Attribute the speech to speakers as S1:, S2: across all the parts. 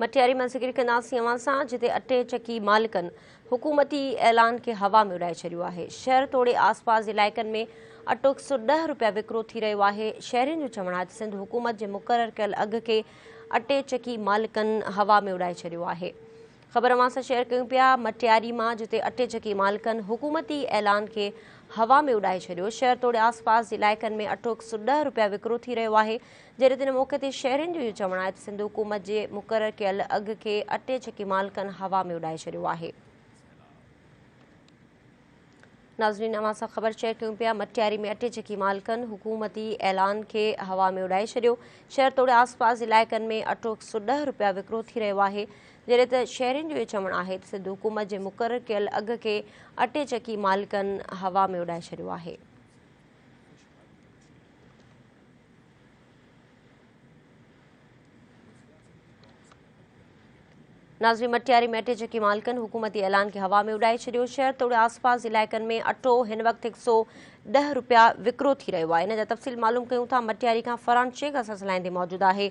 S1: مٽياري مان ذڪر ڪنداسين اوهان سان جتي اٽي چڪي مالڪن حڪومتي اعلان کي هوا ۾ اڏائي ڇڏيو آهي. شهر توڙي آس پاس جي علائقن ۾ اٽو 110 روپيا وڪرو ٿي رهيو آهي. شهرين جو چوڻ آهي ته سنڌ حڪومت جي مقرر ڪيل اگهه کي اٽي چڪي مالڪن هوا ۾ اڏائي ڇڏيو آهي. خبر اوهان سان شيئر ڪيون پيا مٽياري مان جتي اٽي چڪي مالڪن حڪومتي اعلان کي هوا ۾ اڏائي ڇڏيو. شهر توڙي آس پاس جي علائقن ۾ اٽو 110 روپيا وڪرو ٿي رهيو آهي. جڏهن ته ان موقعي تي شهرين جو اهو چوڻ آهي ته سنڌ حڪومت جي مقرر ڪيل اگهه کي اٽي چڪي مالڪن هوا ۾ اڏائي ڇڏيو آهي. ناظرين اوهان سان خبر شيئر ڪيون پيا مٽياري ۾ اٽي چڪي مالڪن حڪومتي اعلان کي هوا ۾ اڏائي ڇڏيو. شهر توڙي آس پاس علائقن ۾ اٽو 110 روپيا وڪرو ٿي رهيو آهي. جڏهن ته شهرين جو اهو چوڻ آهي ته سنڌ حڪومت جي مقرر ڪيل اگهه کي اٽي چڪي مالڪن هوا ۾ اڏائي ڇڏيو آهي. ناظرين مٽياري ۾ اٽي چڪي مالڪن حڪومتي اعلان کي هوا ۾ اڏائي ڇڏيو. شهر توڙي آس پاس علائقن ۾ اٽو هن وقت 110 روپيا وڪرو ٿي رهيو آهي. ان جا تفصيل معلوم ڪيون ٿا مٽياري کان فرحان شيخ اسان سان لائين تي موجود آهي.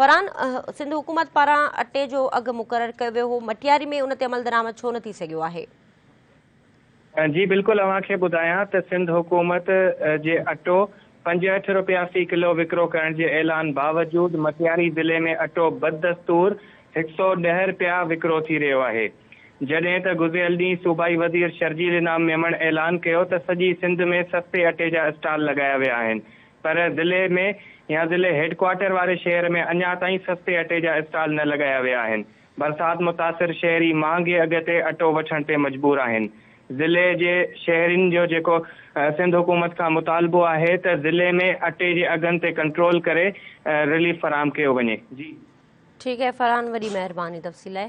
S1: فرحان سنڌ حڪومت پاران اٽي جو اگهه مقرر ڪيو ويو هو مٽياري ۾ ان تي عملدرآمد ڇو نه ٿي سگهيو آهي؟
S2: جي بلڪل اوهان کي ٻڌايان ته سنڌ حڪومت جي اٽو 65 روپيا في ڪلو وڪرو ڪرڻ جي اعلان باوجود مٽياري ضلعي ۾ اٽو بددستور 110 رپيا وڪرو ٿي رهيو آهي جڏهن ته گذريل ڏينهن صوبائي وزير شرجيل انعام ميمڻ اعلان ڪيو ته سڄي سنڌ ۾ سستي اٽي جا اسٽال لڳايا ويا آهن پر ضلعي ۾ يا ضلعي هيڊڪوارٽر واري شهر ۾ اڃا تائين سستي اٽي جا اسٽال نه لڳايا ويا آهن. برسات متاثر شهري مهانگي اگهه تي اٽو وٺڻ تي مجبور آهن. ضلعي جي شهرين جو جيڪو سنڌ حڪومت کان مطالبو آهي ته ضلعي ۾ اٽي جي اگهن تي ڪنٽرول ڪري رليف فراهم ڪيو وڃي. جي.
S1: ٺيڪ آهي فرحان وڏي مهرباني تفصيل لاء.